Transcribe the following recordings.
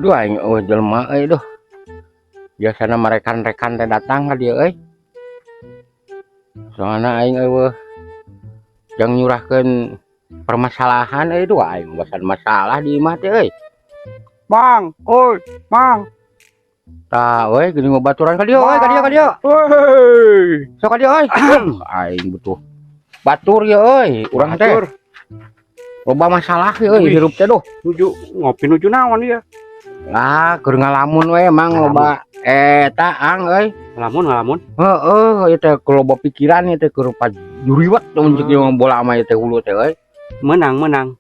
Duh, aing euweuh jelema euy, duh. Biasana mah rekan-rekan teh datang ka dieu euy. Soalna aing euweuh jang nyurahkeun permasalahan euy, duh, aing basan masalah di imah teh euy. Mang, oi, Mang. Tah euy, geuning baturan ka dieu euy, ka dieu, ka dieu. Hei. Sok ka dieu euy. Aing butuh batur ye euy, urang teh. Batur. Loba masalah ye euy Wih. Hirup teh, duh. Nuju ngopi nuju naon ieu? Lah, keur ngalamun we, Mang. Ngalamun. Loba eta ang euy. Ngalamun, ngalamun. Heeh, ieu teh loba pikiran, ieu teh keur pajuriwet mun cek ieu bola mah ieu teh hulu teh euy. Menang, menang.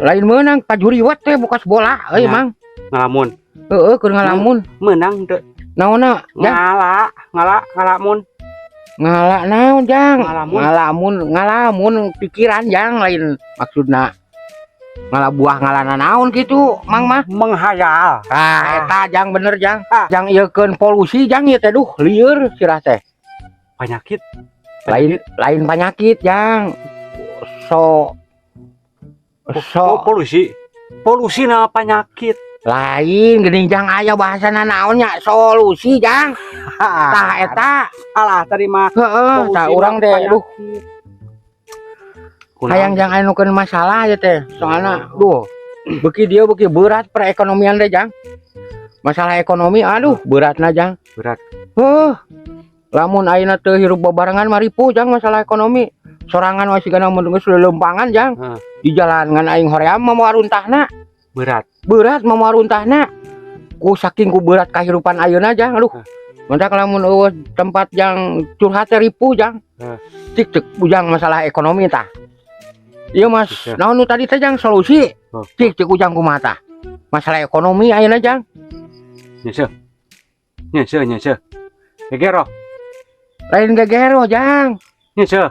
Lain meunang, pajuriwet teh bekas bola euy, Ya. Mang. Ngalamun. Heeh, keur ngalamun. Menang teu? Naonna, Jang? Ngala, ngala, ngalamun. Ngala naon, Jang? Ngalamun. Ngalamun, ngalamun pikiran, Jang, lain maksudna ngala buah, ngalana naon gitu, Mang mah. Menghayal. Ah, eta, Jang, bener, Jang. Ah. Jang ieukeun polusi, Jang, ieu teh, duh, lieur sirah teh. Penyakit. Lain, lain penyakit, Jang. So so Oh, polusi. Polusi na penyakit. Lain geuning, Jang, aya bahasana naonnya, solusi, Jang. Tah, eta. Alah, tadi mah Heeh, tah polusi urang mah teh, duh, penyakit. Kunaon? Hayang jang anu keun masalah ya teh. Soalna duh, beuki dieu beuki berat perekonomian teh, Jang. Masalah ekonomi, aduh, beratna, Jang. Berat. Heuh. Lamun ayeuna teu hirup babarengan mah ripuh, Jang, masalah ekonomi. Sorangan masih kana mun geus lelempangan, Jang. Heeh. Di jalan ngan aing hoream mah moal runtahna. Berat. Berat mah moal runtahna. Ku saking ku berat kahirupan ayeuna, Jang, aduh. Hah. Mantak lamun euweuh tempat jang curhat teh ripuh, Jang. Hah. Cik cek Ujang masalah ekonomi tah. Iya, Mas, Bisa. Naon nu tadi teh, Jang, solusi? Oh. Cik cek Ujang kumaha tah? Masalah ekonomi ayeuna, Jang. Nyeseh. Nyeseh, nyeseh. Gegero. Lain gegero, Jang. Nyeseh.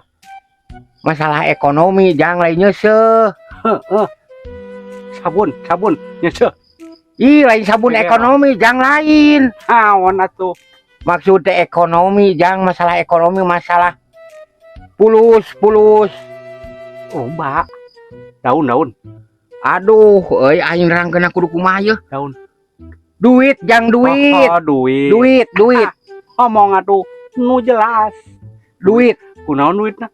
Masalah ekonomi, Jang, lain nyeuseuh. Heeh. Sabun, sabun, nyeseh. Ih, lain sabun. Gegero. Ekonomi, Jang, lain. Naon atuh? Maksud teh ekonomi, Jang, masalah ekonomi, masalah pulus, pulus. Loba. Daun, daun. Aduh, euy, aing nerangkeun kudu kumaha yeuh. Daun. Duit, Jang, duit. Oh, duit. Duit, duit. Ngomong atuh nu jelas. Duit. Kunaon duitna?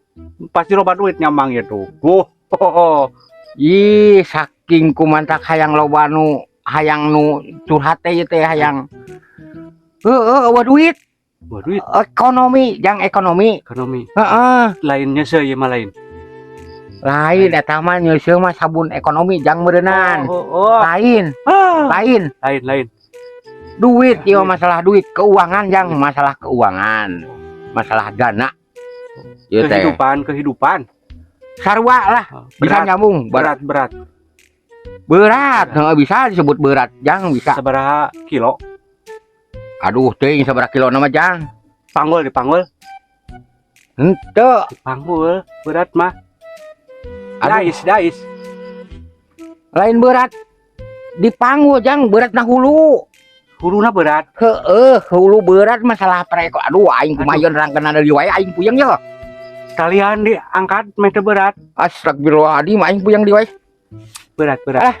Pasti loba duit nyamang itu. Oh. Ih, saking kumantak hayang loba nu hayang nu curhat teh ieu teh hayang. Heeh, euweuh duit. Wah, duit. Ekonomi, Jang, ekonomi. Ekonomi. Heeh. Lain nyeseh ieu mah, lain. Lain, eta mah nyeuseuh mah sabun ekonomi, Jang, meureunnan. Oh. Lain, Ah. lain. Lain, lain. Duit ieu masalah duit, keuangan, Jang, masalah keuangan. Masalah dana. Ieu teh. Kehidupan, kehidupan. Sarua lah, bisa Berat, nyambung. Berat, berat, berat. Berat, heeh, bisa disebut berat, Jang, bisa. Sabaraha kilo? Aduh, teuing sabaraha kilo nama, Jang. Panggul, dipanggul. Henteu. Dipanggul, berat mah. Aduh. Dais, dais. Lain berat. Dipanggul, Jang, berat na hulu. Huluna berat. Heeh, hulu berat masalah pereko. Aduh, aing kumaha ieu nerangkeun deui wae, aing puyeng ye. Kalian diangkat meh teu berat. Astagfirullahaladzim, aing puyeng deui wae. Berat, berat. Alah.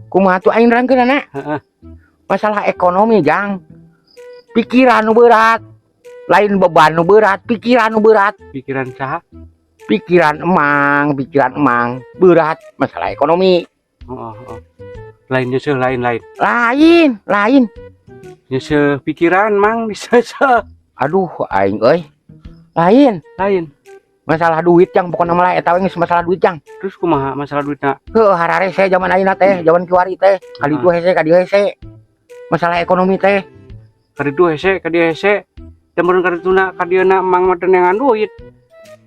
Kumaha tuh aing nerangkeun? Heeh. Masalah ekonomi, Jang. Pikiran nu berat. Lain beban nu berat, pikiran nu berat. Pikiran saha? Pikiran Emang, pikiran Emang berat masalah ekonomi. Oh. Lain nyeseh, lain, lain. Lain, lain. Nyeseh pikiran Mang diseseh. Aduh, aing euy. Lain. Lain. Masalah duit, Jang, pokokna mah eta we geus masalah duit, Jang. Terus kumaha masalah duitna? Heuh, hararese zaman ayeuna teh, zaman kiwari teh, ka ditu hese, ka dieu hese. Masalah ekonomi teh. Ka ditu hese, ka dieu hese. Da meureun ka dituna ka dieuna Mang mah teu neangan duit.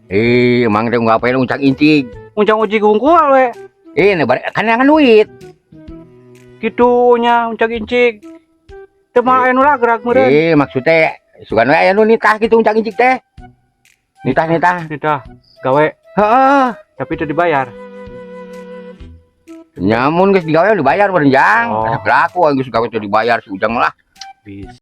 Eh, emang teh ngapain uncang incing. Uncang uji hungkul we. Eh, bare kan neangan duit. Kitu nya uncang incik. Teu mah aya nu lagrak meureun. Eh, maksudnya sugan we aya nu nitah gitu uncang incik teh. Nitah, nitah. Nitah gawe Heeh. tapi teu dibayar. Nya mun geus digawe dibayar meureun, Jang. Oh. Asa aku geus gawe teu dibayar si Ujang lah. Bisa.